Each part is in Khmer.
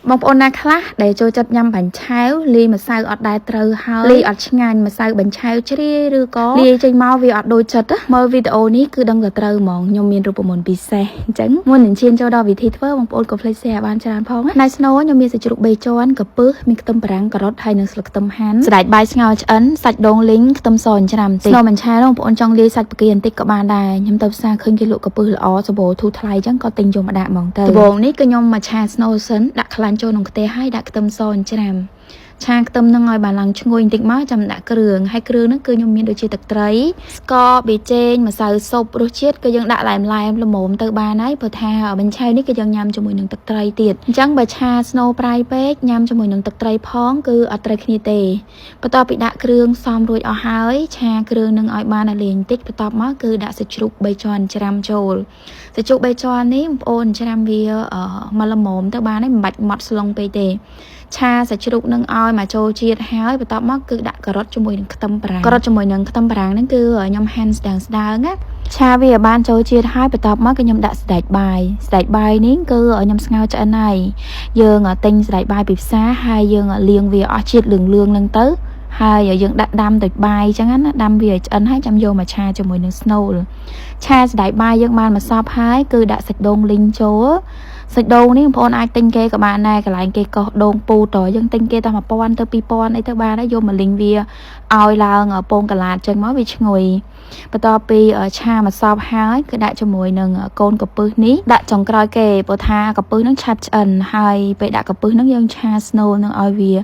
បងប្អូនណាខ្លះដែលចូលចិត្តញ៉ាំបាញ់ឆាវលាយម្សៅអត់ដែលត្រូវហើយលាយអត់ឆ្ងាញ់ម្សៅបាញ់ឆាវជ្រាយឬក៏លាយចេញមកវាអត់ដូចចិត្តណាមើលវីដេអូនេះគឺដឹងតែត្រូវហ្មងខ្ញុំមានរូបមន្តពិសេសអញ្ចឹងមុននឹងឈានចូលដល់វិធីធ្វើបងប្អូនកុំភ្លេច share បានច្រើនផងណាណៃស្នូខ្ញុំមានសាច់ជ្រូក3ជាន់កាពឹសមានខ្ទឹមបារាំងការ៉ុតហើយនិងស្លឹកខ្ទឹមហាន់សណ្តែកបាយស្ងោរឆ្អិនសាច់ដូងលីងខ្ទឹមសចិញ្ច្រាំបន្តិចស្នូបាញ់ឆាវបងប្អូនចង់លាយសាច់បកាបន្តិចក៏បានដែរខ្ញុំទៅផ្សារឃើញគេលក់កាពឹសល្អសម្បូរធូរថ្លៃអញ្ចឹងក៏ទិញយកមកដាក់ហ្មងទៅដំបូងនេះគឺខ្ញុំមកឆាស្នូសិនដាក់ខ្លាញ់ចូលក្នុងខ្ទះហើយដាក់ខ្ទឹមសចិញ្ច្រាំឆាខ្ទឹមនឹងឲ្យបានឡើងឈ្ងុយបន្តិចមកចាំដាក់គ្រឿងហើយគ្រឿងហ្នឹងគឺខ្ញុំមានដូចជាទឹកត្រីស្ករប៊ីចេងម្សៅស៊ុបរសជាតិគឺយើងដាក់ឡែមឡែមល្មមទៅបានហើយព្រោះថាបញ្ឆេវនេះគឺយើងញ៉ាំជាមួយនឹងទឹកត្រីទៀតអញ្ចឹងបើឆាស្នូប្រៃពេកញ៉ាំជាមួយនឹងទឹកត្រីផងគឺអត់ត្រូវគ្នាទេបន្ទាប់ពីដាក់គ្រឿងផ្សំរួចអស់ហើយឆាគ្រឿងនឹងឲ្យបានឲ្យលាយបន្តិចបន្ទាប់មកគឺដាក់សាច់ជ្រូក3ជាន់ច្រាំចូលសាច់ជ្រូក3ជាន់នេះបងប្អូនច្រាំវាមកល្មមទៅបានហើយមិនបាច់ម៉ត់ស្លុងពេកទេ ឆាសាច់ជ្រូកនឹងឲ្យមកចូលជាតិហើយបន្ទាប់មកគឺដាក់ការ៉ុតជាមួយនឹងខ្ទឹមបារាំងការ៉ុតជាមួយនឹងខ្ទឹមបារាំងហ្នឹងគឺខ្ញុំហាន់ស្ដើងស្ដើងណាឆាវាឲ្យបានចូលជាតិហើយបន្ទាប់មកគឺខ្ញុំដាក់សណ្តែកបាយសណ្តែកបាយនេះគឺខ្ញុំស្ងោរឆ្អិនហើយយើងទិញសណ្តែកបាយពីផ្សារហើយយើងលាងវាអស់ជាតិលឿងលឿងហ្នឹងទៅហើយយើងដាក់ដាំដូចបាយអញ្ចឹងណាដាំវាឲ្យឆ្អិនហើយចាំយកមកឆាជាមួយនឹងស្នូលឆាសណ្តែកបាយយើងបានមកសពហើយគឺដាក់សាច់ដូងលីងចូលសាច់ដូងនេះបងប្អូនអាចទិញគេក៏បានដែរកន្លែងគេកោសដូងពូតយើងទិញគេតែ1000ទៅ2000អីទៅបានដែរយកមកលីងវាឲ្យឡើងពងកន្លាតចឹងមកវាឈ្ងុយបន្ទាប់ពីឆាមកសពហើយគឺដាក់ជាមួយនឹងកូនកពឹសនេះដាក់ចុងក្រោយគេព្រោះថាកពឹសនឹងឆាប់ឆ្អិនហើយពេលដាក់កពឹសនឹងយើងឆាស្នូលនឹងឲ្យវា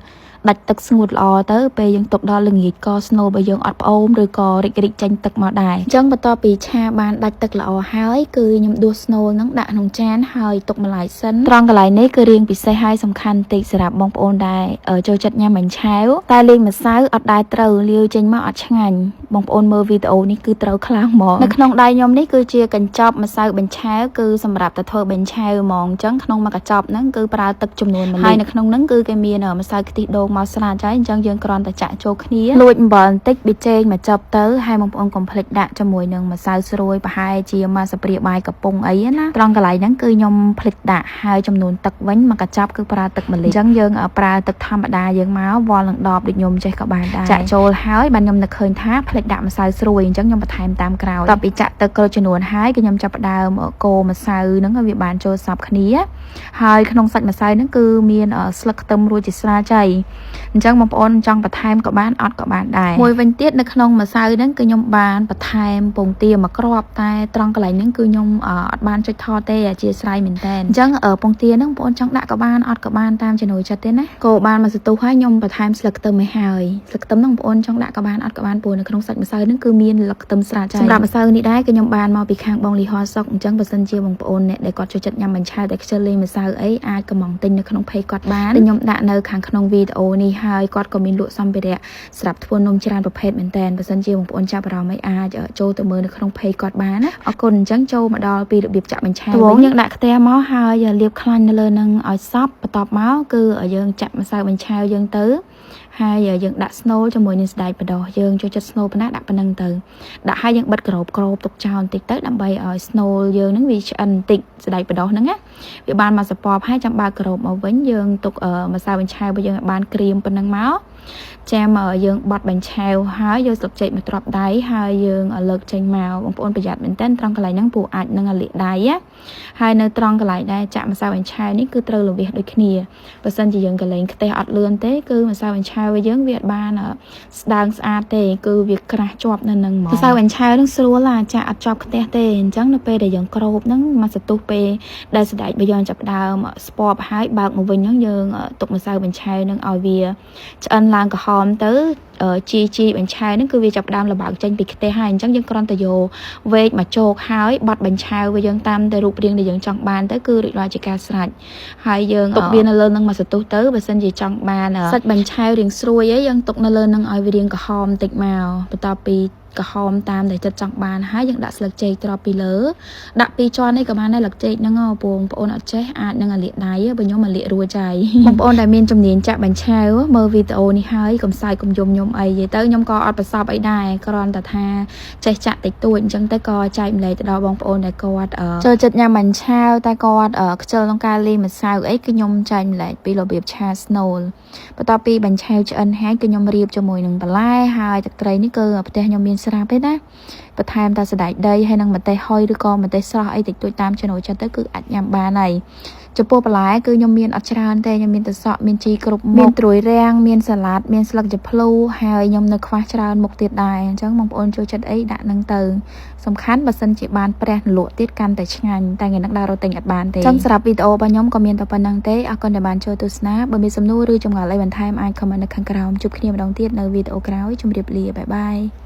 ដាច់ទឹកស្ងួតល្អទៅពេលយើងទុកដល់ល្ងាចក៏ស្នូលបើយើងអត់ផ្អូមឬក៏រិចរិចចេញទឹកមកដែរអញ្ចឹងបន្ទាប់ពីឆាបានដាច់ទឹកល្អហើយគឺខ្ញុំដួសស្នូលនឹងដាក់ក្នុងចានហើយទុកម្លាយសិនត្រង់កន្លែងនេះគឺរៀងពិសេសហើយសំខាន់តិចសម្រាប់បងប្អូនដែលចូលចិត្តញ៉ាំបាញ់ឆែវតែលាយម្សៅអត់ដែលត្រូវលាយចេញមកអត់ឆ្ងាញ់បងប្អូនមើលវីដេអូនេះគឺត្រូវខ្លាំងហ្មងនៅក្នុងដៃខ្ញុំនេះគឺជាកញ្ចប់ម្សៅបាញ់ឆែវគឺសម្រាប់តែធ្វើបាញ់ឆែវហ្មងអញ្ចឹងក្នុងមួយកញ្ចប់ហ្នឹងគឺប្រើទឹកចំនួន1លីត្រហើយនៅក្នុងហ្នឹងគឺគេមានម្សៅខ្ទិះដូងមកស្រាចហើយអញ្ចឹងយើងគ្រាន់តែចាក់ចូលគ្នាលួចអំបិលបន្តិចប៊ីចេងមកចប់ទៅហើយបងប្អូនកុំភ្លេចដាក់ជាមួយនឹងម្សៅស្រួយប្រហែលជាមួយស្ព្រាបាយកំប៉ុងអីណាត្រង់កន្លែងហ្នឹងគឺខ្ញុំភ្លេចដាក់ហើយចំនួនទឹកវិញមួយកញ្ចប់គឺប្រើទឹក1លីត្រអញ្ចឹងយើងប្រើទឹកធម្មតាយើងមកវល់នឹងដបដូចខ្ញុំចេះក៏បានដែរចាក់ចូលហើយបានខ្ញុំនឹកឃើញថាភ្លេចដាក់ម្សៅស្រួយអញ្ចឹងខ្ញុំបន្ថែមតាមក្រោយតទៅពីចាក់ទឹកគ្រប់ចំនួនហើយគឺខ្ញុំចាប់ផ្ដើមកូរម្សៅហ្នឹងឲ្យវាបានចូលសព្វគ្នាហើយក្នុងសាច់ម្សៅហ្នឹងគឺមានស្លឹកខ្ទឹមរួចជាស្រាចៃអញ្ចឹងបងប្អូនចង់បន្ថែមក៏បានអត់ក៏បានដែរមួយវិញទៀតនៅក្នុងម្សៅហ្នឹងគឺខ្ញុំបានបន្ថែមពងទាមួយគ្រាប់តែត្រង់កន្លែងហ្នឹងគឺខ្ញុំអត់បានចុចថតទេអធិស្ឋានមែនតើអញ្ចឹងពងទាហ្នឹងបងប្អូនចង់ដាក់ក៏បានអត់ក៏បានតាមចំណូលចិត្តទេណាកូរបានមួយសន្ទុះហើយខ្ញុំបន្ថែមស្លឹកខ្ទឹមឲ្យហើយស្លឹកខ្ទឹមហ្នឹងបងប្អូនចង់ដាក់ក៏បានអត់ក៏បានព្រោះនៅក្នុងសាច់ម្សៅហ្នឹងគឺមានស្លឹកខ្ទឹមស្រាចៃសម្រាប់ម្សៅនេះដែរគឺខ្ញុំបានមកពីខាងបងលីហោសុកអញ្ចឹងបើសិនជាបងប្អូនអ្នកដែលគាត់ចូលចិត្តញ៉ាំបាញ់ឆាវតែខ្ជិលលេងម្សៅអីអាចកំងទិញនៅក្នុង page គាត់បានតែខ្ញុំដាក់នៅខាងក្នុងវីដេអូនេះហើយគាត់ក៏មានលក់សម្ភារៈសម្រាប់ធ្វើនំច្រើនប្រភេទមែនតើបើសិនជាបងប្អូនចាប់អារម្មណ៍អីអាចចូលទៅមើលនៅក្នុង page គាត់បានណាអរគុណអញ្ចឹងចូលមកដល់ពីរបៀបចាក់បាញ់ឆាវដំបូងយើងដាក់ខ្ទះមកហើយលាបខ្លាញ់នៅលើនឹងឲ្យសព្វបន្ទាប់មកគឺយើងចាក់ម្សៅបាញ់ឆាវយើងទៅហើយយើងដាក់ស្នូលជាមួយនឹងសណ្តែកបណ្ដោះយើងចូលចិត្តស្នូលប៉ុណ្ណាដាក់ប៉ុណ្ណឹងទៅដាក់ហើយយើងបិទក្របក្របទុកចោលបន្តិចទៅដើម្បីឲ្យស្នូលយើងហ្នឹងវាឆ្អិនបន្តិចសណ្តែកបណ្ដោះហ្នឹងណាវាបានមកសពបហើយចាំបើកក្របមកវិញយើងទុកម្សៅបញ្ឆាវរបស់យើងឲ្យបានក្រៀមប៉ុណ្ណឹងមកចាំយើងបត់បញ្ឆាវហើយយកស្លឹកចេកមកទ្រាប់ដៃហើយយើងលើកចេញមកបងប្អូនប្រយ័ត្នមែនតើត្រង់កន្លែងហ្នឹងពូអាចនឹងលាកដៃណាហើយនៅត្រង់កន្លែងដែលចាក់ម្សៅបញ្ឆាវនេះគឺត្រូវលវះដូចគ្នាបើសិនជាយើងកលែងខ្ទះអត់លឿនទេគឺម្សៅបញ្ឆាវយើងវាអត់បានស្ដើងស្អាតទេគឺវាក្រាស់ជាប់នៅនឹងហ្មងម្សៅបញ្ឆាវនឹងស្រួលឡាចាក់អត់ជាប់ខ្ទះទេអញ្ចឹងនៅពេលដែលយើងគ្របហ្នឹងមកសន្ទុះពេលដែលសណ្តែកបើយើងចាប់ដើមស្ពបហើយបើកមកវិញហ្នឹងយើងទុកម្សៅបញ្ឆាវនឹងឲ្យវាឆ្អិនឡើងក្រហមទៅជីជីបញ្ឆាវហ្នឹងគឺវាចាប់ដើមលបើកចេញពីខ្ទះហើយអញ្ចឹងយើងគ្រាន់តែយកវែកមកជោកហើយបត់បញ្ឆាវវាយើងតាមទៅរូបរាងដែលយើងចង់បានទៅគឺរួចរាល់ជាការស្រេចហើយយើងទុកវានៅលើនឹងមួយសន្ទុះទៅបើសិនជាចង់បានសាច់បញ្ឆាវរាងស្រួយឯងយើងទុកនៅលើនឹងឲ្យវារាងក្រហមបន្តិចមកបន្ទាប់ពី ក្រហមតាមដែលចិត្តចង់បានហើយយើងដាក់ស្លឹកចេកត្រប់ពីលើដាក់ពីរជាន់នេះក៏បានដែរស្លឹកចេកហ្នឹងហ៎បងប្អូនអត់ចេះអាចនឹងអាលៀកដៃបើខ្ញុំអាលៀករួចហើយ បងប្អូនដែលមានជំនាញចាក់បាញ់ឆាវមើលវីដេអូនេះហើយកុំសើចកុំយំខ្ញុំអីនិយាយទៅខ្ញុំក៏អត់ប្រសពអីដែរគ្រាន់តែថាចេះចាក់តិចតួចអញ្ចឹងទៅក៏ចែកម្លែកទៅដល់បងប្អូនដែលគាត់អឺចូលចិត្តញ៉ាំបាញ់ឆាវតែគាត់អឺខ្ជិលក្នុងការលាយម្សៅអីគឺខ្ញុំចែកម្លែកពីរបៀបឆាស្នូលបន្ទាប់ពីបាញ់ឆាវឆ្អិនហើយគឺខ្ញុំរៀបជាមួយនឹងបន្លែហើយទឹកត្រីនេះគឺផ្ទះខ្ញុំមានស្រាប់ទេណាបន្ថែមតែសណ្តែកដីហើយនិងម្ទេសហុយឬក៏ម្ទេសស្រស់អីតិចតួចតាមចំណូលចិត្តទៅគឺអាចញ៉ាំបានហើយចំពោះបន្លែគឺខ្ញុំមានអត់ច្រើនទេខ្ញុំមានទឹកសក់មានជីគ្រប់មុខមានត្រួយរាំងមានសាឡាត់មានស្លឹកចាភ្លូហើយខ្ញុំនៅខ្វះច្រើនមុខទៀតដែរអញ្ចឹងបងប្អូនចូលចិត្តអីដាក់នឹងទៅសំខាន់បើសិនជាបានព្រះនលក់ទៀតកាន់តែឆ្ងាញ់តែថ្ងៃនេះដើររត់ទិញអត់បានទេអញ្ចឹងសម្រាប់វីដេអូរបស់ខ្ញុំក៏មានតែប៉ុណ្្នឹងទេអរគុណដែលបានចូលទស្សនាបើមានសំណួរឬចម្ងល់អីបន្ថែមអាច comment នៅខាងក្រោមជួបគ្នាម្ដងទៀតនៅវីដេអូក្រោយជម្រាបលា bye bye.